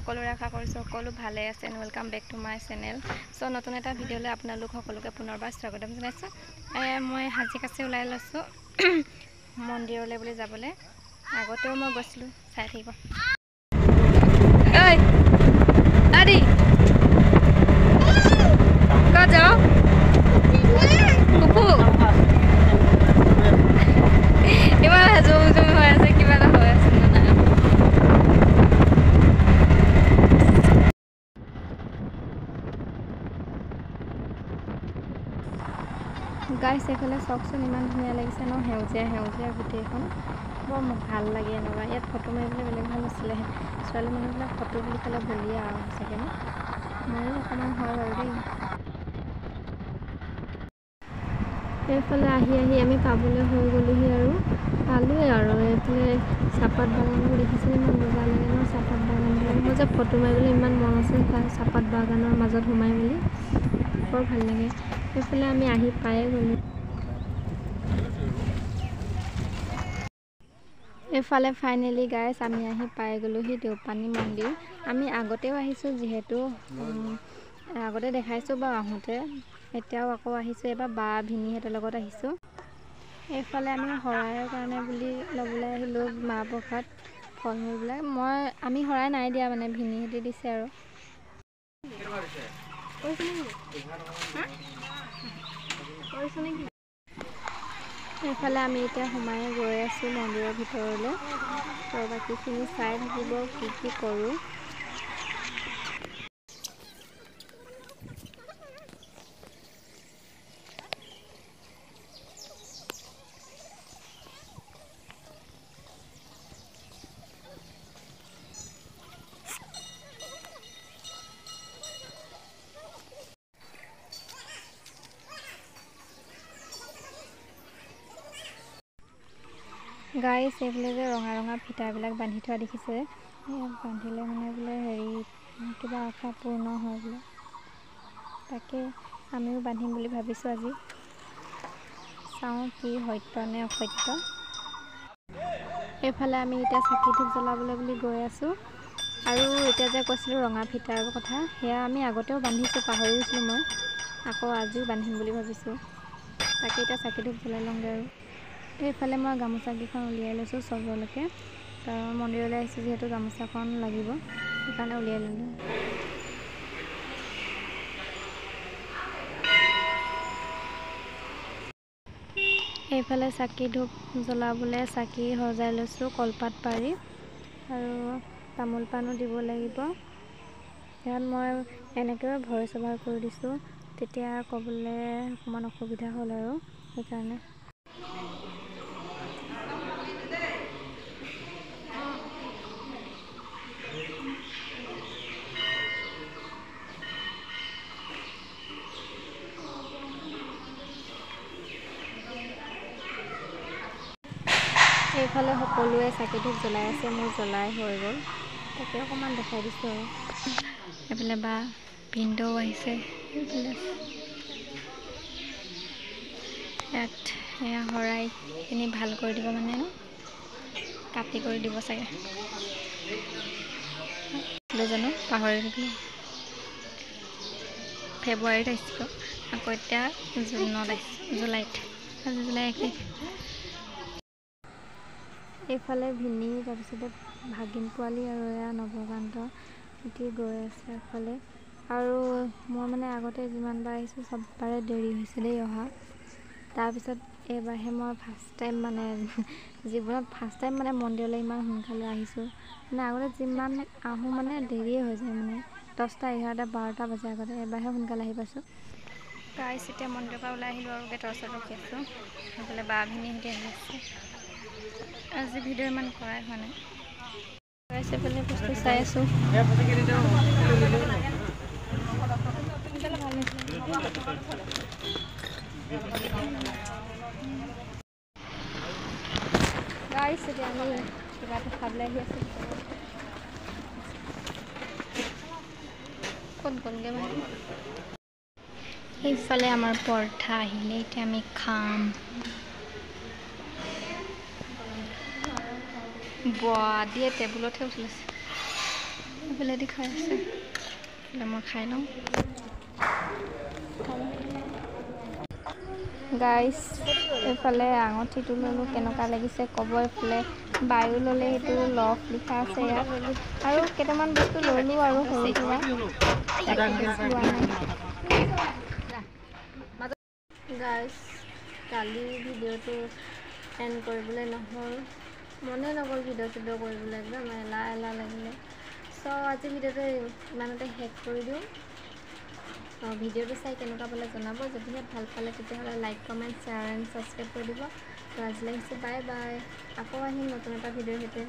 সকলোৰে আশা কৰিছোঁ সকলো ভালে আছে। Welcome back to my channel. So' নতুন এটা ভিডিঅ'লৈ আপোনালোক সকলোকে পুনৰবাৰ স্বাগতম জনাইছোঁ। মই সাজি কাচি ওলাই লৈছোঁ মন্দিৰলৈ বুলি যাবলৈ। আগতেও মই গৈছিলোঁ, চাই থাকিব। আদি ক'ত যাওঁ? কুকু ইমান জুম জুম হৈ আছে, কিবা এটা হৈ আছে না। গাইছ এইফালে চাওকচোন, ইমান ধুনীয়া লাগিছে ন, সেউজীয়া সেউজীয়া গোটেইখন, বৰ ভাল লাগে এনেকুৱা। ইয়াত ফটো মাৰিবলৈ বেলেগ ভাল আছিলে। ছোৱালী মানুহবিলাক ফটো বুলি ক'লে বলিয়া আৰু সঁচাকৈ ন, ময়ো অকণমান হয় বাৰু দেই। এইফালে আহি আহি আমি পাবলৈ হৈ গ'লোহি আৰু পালোঁৱেই আৰু। এইফালে চাহপাত বাগানবোৰ দেখিছে, ইমান মজা লাগে ন চাহপাত বাগানবিলাক। মোৰ যে ফটো মাৰিবলৈ ইমান মন আছে চাহপাত বাগানৰ মাজত সোমাই মেলি, বৰ ভাল লাগে। এইফালে আমি আহি পায়ে গ'লোঁ। এইফালে ফাইনেলি গাইছ আমি আহি পাই গ'লোহি দেওপানী মন্দিৰ। আমি আগতেও আহিছোঁ, যিহেতু আগতে দেখাইছোঁ বাৰু আহোঁতে, এতিয়াও আকৌ আহিছোঁ। এইবাৰ বা ভিনীহঁতৰ লগত আহিছোঁ। এইফালে আমি শৰাইৰ কাৰণে বুলি ল'বলৈ আহিলোঁ মাহ প্ৰসাদ, ফল মূলবিলাক। আমি শৰাই নাই দিয়া, মানে ভিনীহঁতে দিছে আৰু। এইফালে আমি এতিয়া সোমাই গৈ আছোঁ মন্দিৰৰ ভিতৰলৈ। তো বাকীখিনি চাই থাকিব কি কি কৰোঁ। গাইছ এইফালে যে ৰঙা ৰঙা ফিটাবিলাক বান্ধি থোৱা দেখিছে, বান্ধিলে মানে বোলে হেৰি কিবা আশা পূৰ্ণ হয় বোলে। তাকে আমিও বান্ধিম বুলি ভাবিছোঁ আজি, চাওঁ কি সত্য নে অসত্য। এইফালে আমি এতিয়া চাকি ধূপ জ্বলাবলৈ বুলি গৈ আছোঁ। আৰু এতিয়া যে কৈছিলোঁ ৰঙা ফিটাৰ কথা, সেয়া আমি আগতেও বান্ধিছোঁ, পাহৰি গৈছিলোঁ মই, আকৌ আজিও বান্ধিম বুলি ভাবিছোঁ। তাকে এতিয়া চাকি ধূপ জ্বলাই লওঁগৈ আৰু। এইফালে মই গামোচাকেইখন উলিয়াই লৈছোঁ চবলৈকে, কাৰণ মন্দিৰলৈ আহিছোঁ যিহেতু গামোচাখন লাগিব, সেইকাৰণে উলিয়াই ল'লোঁ। এইফালে চাকি ধূপ জ্বলাবলৈ চাকি সজাই লৈছোঁ কলপাত পাৰি, আৰু তামোল পাণো দিব লাগিব। ইয়াত মই এনেকৈ ভইচ অভাৰ কৰি দিছোঁ, তেতিয়া ক'বলৈ অকণমান অসুবিধা হ'ল আৰু সেইকাৰণে। এইফালে সকলোৱে চাকি ধূপ জ্বলাই আছে, মোৰ জ্বলাই হৈ গ'ল, তাকে অকণমান দেখাই দিছোঁ আৰু। এইফালে বা ভিনদেউ আহিছে, এইফালে ইয়াত এয়া শৰাইখিনি ভাল কৰি দিব, মানে ন কাটি কৰি দিব চাগে, জানো পাহৰি থাকিলোঁ। ফেব্ৰুৱাৰীত আহিছিলোঁ, আকৌ এতিয়া জুনত আহিছোঁ, জুলাইত, আজি জুলাই 1 তাৰিখ। এইফালে ভিনী, তাৰপিছতে ভাগিন পোৱালি আৰু এয়া নৱকান্ত এটি গৈ আছে এফালে। আৰু মই মানে আগতে যিমানবাৰ আহিছোঁ চববাৰে দেৰি হৈছে দেই অহা, তাৰপিছত এইবাৰহে মই ফাৰ্ষ্ট টাইম মানে জীৱনত ফাৰ্ষ্ট টাইম মানে মন্দিৰলৈ ইমান সোনকালে আহিছোঁ। মানে আগতে যিমান আহোঁ মানে দেৰিয়ে হৈ যায়, মানে 10টা 11টা 12টা বাজে আগতে, এইবাৰহে সোনকালে আহি পাইছোঁ। গাইছ এতিয়া মন্দিৰৰ পৰা ওলাই আহিলোঁ আৰু গেটৰ ওচৰত ৰখি আছোঁ। সেইফালে বা ভিনীহঁতে আহি আছে। আজি ভিডিঅ' ইমান কৰাই হোৱা নাই। গাইছ এইফালে বস্তু চাই আছোঁ। গাইছ এতিয়া আমি কিবা এটা খাবলৈ আহি আছোঁ। ক'ত গ'লগৈ মানে। এইফালে আমাৰ পৰঠা আহিলে, এতিয়া আমি খাম। দিয়ে টেবুলতহে উঠি লৈছে। এইফালেদি খাই আছে। মই খাই লওঁ গাইছ। এইফালে আঙুঠিটো ল'লোঁ, কেনেকুৱা লাগিছে ক'ব। এইফালে বায়ো ল'লে, সেইটো লভ লিখা আছে ইয়াত। আৰু কেইটামান বস্তু ল'লোঁ আৰু সৰু সুৰা, লোৱা নাই। গাইছ, কালি ভিডিঅ'টো এণ্ড কৰিবলৈ নহ'ল, মনে নগ'ল ভিডিঅ' চিডিঅ' কৰিবলৈ, একদম এলাহ এলাহ লাগিলে। চ' আজি ভিডিঅ'টো ইমানতে শেষ কৰি দিওঁ। ভিডিঅ'টো চাই কেনেকুৱা পালে জনাব। যদিহে ভাল পালে, তেতিয়াহ'লে like, comment, share and subscribe কৰি দিব। তো আজিলৈ আহিছোঁ, বাই বাই। আকৌ আহিম নতুন এটা ভিডিঅ'ৰ সৈতে।